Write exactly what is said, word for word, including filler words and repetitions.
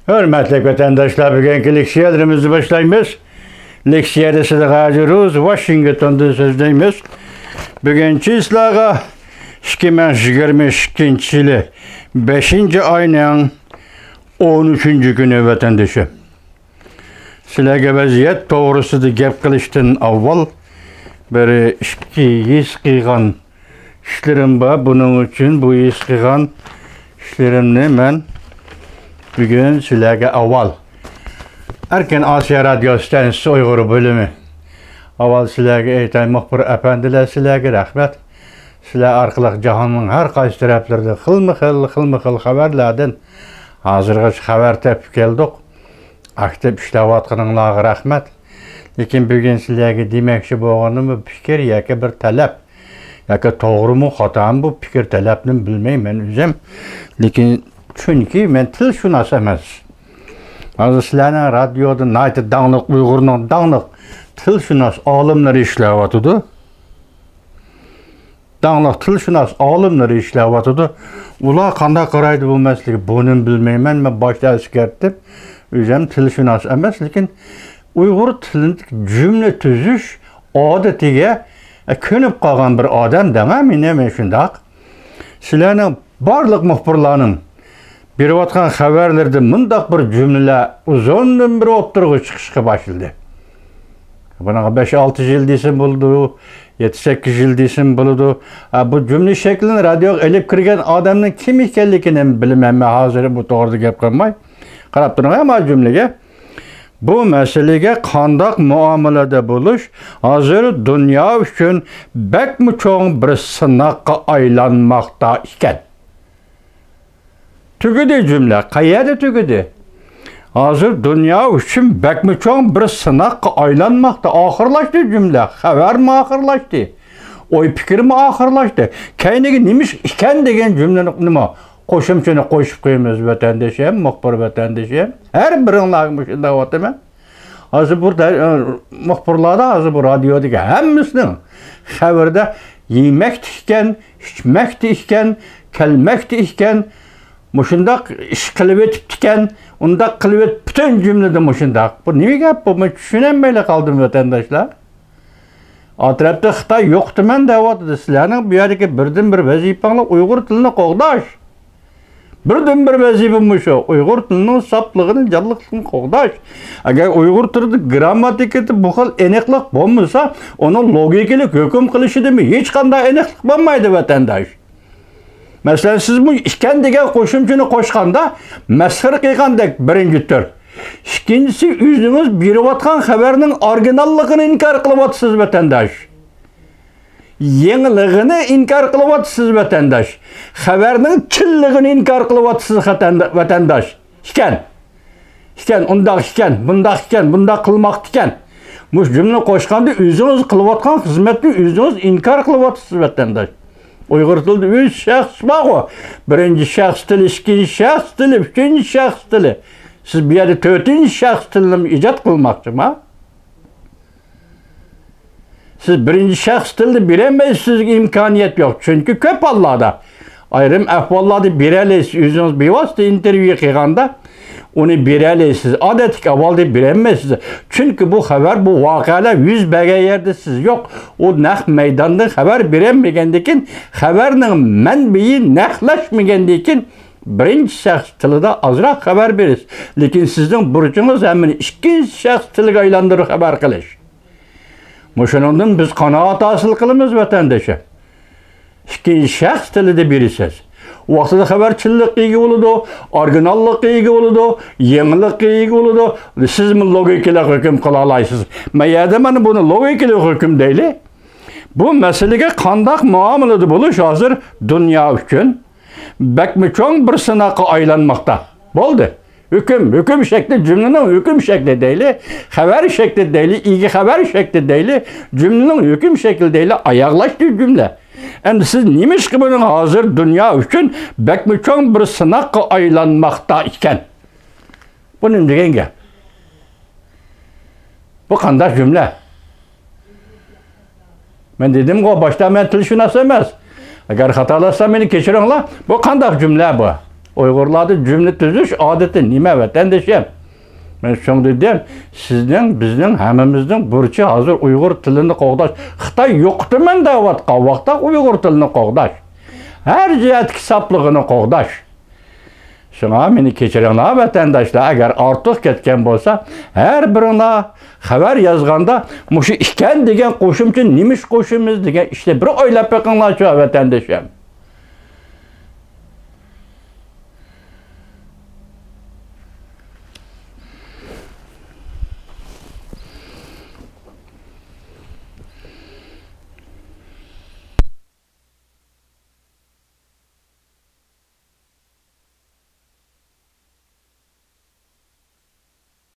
ھۆرمەتلىك ۋەتەنداشلار، بۈگۈنكى لېكسىيەلىرىمىزنى باشلايمىز. لېكسىيەدە سىدىق ھاجى روز، ۋاشىنگتوندىن سۆزلەيمىز. بۈگۈن چىسلاغا ئىككى مىڭ يىگىرمە ئىككىنچى يىلى بەشىنچى ئاينىڭ ئون ئۈچىنچى كۈنى، ۋەتەندىشىم. سىلەرگە ۋەزىيەت توغرىسىدا گەپ قىلىشتىن ئاۋۋال بىر ئىككى ھېس قىلغان ئىشلىرىم بار. بۇنىڭ ئۈچۈن بۇ ھېس قىلغان ئىشلىرىمنى مەن بۈگۈن سىلەرگە ئاۋۋال ئەركىن ئاسىيا رادىيو ستانسىسى ئۇيغۇر بۆلۈمى، ئاۋۋال سىلەرگە ئېيتاي، مۇخبىر ئەپەندىلەر، سىلەرگە رەھمەت. سىلەر ئارقىلىق جاھاننىڭ ھەر قايسى تەرەپلىرىدە خىلمۇ خىل، خىلمۇ خىل خەۋەرلەردىن ھازىرغىچە خەۋەر تېپىپ كەلدۇق. ئاكتىپ ئىشلەۋاتقىنىڭلارغا رەھمەت. لېكىن بۈگۈن سىلەرگە دېمەكچى بولغىنىم بىر پىكىر ياكى بىر تەلەپ. ياكى توغرىمۇ، خاتامۇ بۇ پىكىر تەلەپنى بىلمەيمەن ئۆزۈم. لېكىن چۈنكى مەن تىلشۇناس ئەمەس. ھازىر سىلەرنىڭ رادىيودا ناھايىتى داڭلىق، ئۇيغۇرنىڭ داڭلىق تىلشۇناس ئالىملىرى ئىشلەۋاتىدۇ. داڭلىق تىلشۇناس ئالىملىرى ئىشلەۋاتىدۇ. ئۇلار قانداق قارايدۇ بۇ مەسىلىگە، بۇنىمۇ بىلمەيمەن. مەن باشتا ئەسكەرتتىم، ئۆزۈم تىلشۇناس ئەمەس، لېكىن ئۇيغۇر تىلىدىكى جۈملە تۈزۈش ئادىتىگە كۆنۈپ قالغان بىر ئادەم دەڭە، مېنى، مەن شۇنداق. سىلەرنىڭ بارلىق مۇخبىرلارنىڭ بېرىۋاتقان خەۋەرلىرىدە مۇنداق بىر جۈملىلەر ئۇزۇندىن بېرى ئوتتۇرىغا چىقىشقا باشلىدى. بۇنىڭغا بەش-ئالتە يىل دېسەم بولىدۇ، يەتتە-سەككىز يىل دېسەم بولىدۇ. ئا، بۇ جۈملە شەكلىنى رادىيوغا ئېلىپ كىرگەن ئادەمنىڭ كىم ئىكەنلىكىنى بىلمەيمەن، ھازىر بۇ توغرىدا گەپ قىلماي. قاراپ تۇرۇڭ، ھە، مانا جۈملىگە. بۇ مەسىلىگە قانداق مۇئامىلىدە بولۇش ھازىر دۇنيا ئۈچۈن بەكمۇ چوڭ بىر سىناققا ئايلانماقتا ئىكەن. تۈگىدى جۈملە. قەيەردە تۈگىدى؟ ھازىر دۇنيا ئۈچۈن بەكمۇ چوڭ بىر سىناققا ئايلانماقتا. ئاخىرلاشتى جۈملە. خەۋەرمۇ ئاخىرلاشتى. ئوي پىكىرمۇ ئاخىرلاشتى. كەينىگە نېمە ئىش ئىكەن دېگەن جۈملىنى نېمە؟ قوشۇمچىنى قوشۇپ قويىمىز، ۋەتەندىشىم، مۇخبىر ۋەتەندىشىم. ھەر بىرىڭلارغا مۇشۇنداق دەۋاتىمەن. ھازىر بۇ دە-، مۇخبىرلاردا، ھازىر بۇ رادىيودىكى ھەممىسىنىڭ خەۋىرىدە يېمەكتە ئىكەن، ئىچمەكتە ئىكەن، كەلمەكتە ئىكەن، مۇشۇنداق ئىش قىلىۋېتىپتىكەن، ئۇنداق قىلىۋېتىپ، پۈتۈن جۈملىدە مۇشۇنداق. بۇ نېمە گەپ بۇ؟ مەن چۈشىنەلمەيلا قالدىم، ۋەتەنداشلار. ئا تەرەپتە خىتاي يوقىتىمەن دەۋاتىدۇ. سىلەرنىڭ بۇ يەردىكى بىردىنبىر ۋەزىپەڭلار ئۇيغۇر تىلىنى قوغداش. بىردىنبىر ۋەزىپە مۇشۇ. ئۇيغۇر تىلىنىڭ ساپلىقىنى، جانلىقلىقىنى قوغداش. ئەگەر ئۇيغۇر تىلىدا گىرامماتىكىدا بۇ خىل ئېنىقلىق بولمىسا، ئۇنىڭ لوگىكىلىق ھۆكۈم قىلىشىدىمۇ ھېچقانداق ئېنىقلىق بولمايدۇ، ۋەتەنداش. مەسىلەن، سىز بۇ ئىكەن دېگەن قوشۇمچىنى قوشقاندا، مەسخىرە قىلغاندەك بىرىنچى تۈر. ئىككىنچىسى، ئۆزىڭىز بېرىۋاتقان خەۋەرنىڭ ئورىگىناللىقىنى ئىنكار قىلىۋاتىسىز، ۋەتەنداش. يېڭىلىقىنى ئىنكار قىلىۋاتىسىز، ۋەتەنداش. خەۋەرنىڭ چىنلىقىنى ئىنكار قىلىۋاتىسىز، خەتەندە-، ۋەتەنداش. ئىكەن. ئىكەن، ئۇنداق ئىكەن، بۇنداق ئىكەن، بۇنداق قىلماقتا ئىكەن. مۇشۇ جۈملىنى قوشقاندا ئۆزىڭىز قىلىۋاتقان خىزمەتنى ئۆزىڭىز ئىنكار قىلىۋاتىسىز، ۋەتەنداش. ئۇيغۇر تىلىدا ئۈچ شەخس بارغۇ. بىرىنچى شەخس تىلى، ئىككىنچى شەخس تىلى، ئۈچىنچى شەخس تىلى. سىز بۇ يەردە تۆتىنچى شەخس تىلىنىمۇ ئىجاد قىلماقچىما؟ سىز بىرىنچى شەخس تىلىدا بېرەلمەيسىز، سىزگە ئىمكانىيەت يوق. چۈنكى كۆپ ھاللاردا، ئايرىم ئەھۋاللاردا بېرەلەيسىز. ئۆزىڭىز بىۋاسىتە ئىنتېرۋيۇ قىلغاندا ئۇنى بېرەلەيسىز. ئادەتتىكى ئەھۋالدا بېرەلمەيسىز. چۈنكى بۇ خەۋەر، بۇ ۋەقەلەر يۈز بەرگەن يەردە سىز يوق. ئۇ نەق مەيداندىن خەۋەر بېرەلمىگەندىن كېيىن، خەۋەرنىڭ مەنبىيى نەقلەشمىگەندىن كېيىن، بىرىنچى شەخس تىلىدا ئازراق خەۋەر بېرىش. لېكىن سىزنىڭ بۇرچىڭىز ھەممىنى ئىككىنچى شەخس تىلىغا ئايلاندۇرۇپ خەۋەر قىلىش. مۇشۇنىڭدىن بىز قانائەت ھاسىل قىلىمىز، ۋەتەندىشىم. ئىككىنچى شەخس تىلىدا بېرىسىز. ۋاقتىدا خەۋەر چىنلىققا ئىگە بولىدۇ، ئورىگىناللىققا ئىگە بولىدۇ، يېڭىلىققا ئىگە بولىدۇ. سىزمۇ لوگىكىلىق ھۆكۈم قىلالايسىز. مەن يەردە مانا بۇنى لوگىكىلىق ھۆكۈم دەيلى. بۇ مەسىلىگە قانداق مۇئامىلىدە بولۇش ھازىر دۇنيا ئۈچۈن بەكمۇ چوڭ بىر سىناققا ئايلانماقتا. بولدى. ھۆكۈم، ھۆكۈم شەكلى، جۈملىنىڭ ھۆكۈم شەكلى دەيلى، خەۋەر شەكلى دەيلى، ئىگە خەۋەر شەكلى دەيلى، جۈملىنىڭ ھۆكۈم شەكلى دەيلى، ئاياغلاشتى جۈملە. ئەمدى سىز نېمىشقا بۇنىڭ ھازىر دۇنيا ئۈچۈن بەكمۇ چوڭ بىر سىناققا ئايلانماقتا ئىكەن؟ بۇ نېمە دېگەن گەپ؟ بۇ قانداق جۈملە؟ مەن دېدىمغۇ، باشتا مەن تىلشۇناس ئەمەس. ئەگەر خاتالاشسام، مېنى كەچۈرۈڭلار. بۇ قانداق جۈملە بۇ؟ ئۇيغۇرلاردا جۈملە تۈزۈش ئادىتى نېمە، ۋەتەندىشىم؟ مەن شۇڭا دېدىم، سىزنىڭ، بىزنىڭ ھەممىمىزنىڭ بۇرچى ھازىر ئۇيغۇر تىلىنى قوغداش. خىتاي يوقىتىمەن دەۋاتقان ۋاقىتتا ئۇيغۇر تىلىنى قوغداش. ھەر جەھەتتىكى ساپلىقىنى قوغداش. شۇڭا مېنى كېچىرىڭلار، ۋەتەنداشلار، ئەگەر ئارتۇق كەتكەن بولسا، ھەر بىرىڭلار خەۋەر يازغاندا مۇشۇ ئىكەن دېگەن قوشۇمچە نېمىش قوشىمىز دېگەن ئىشنى بىر ئويلاپ بېقىڭلارچۇ، ۋەتەندىشىم.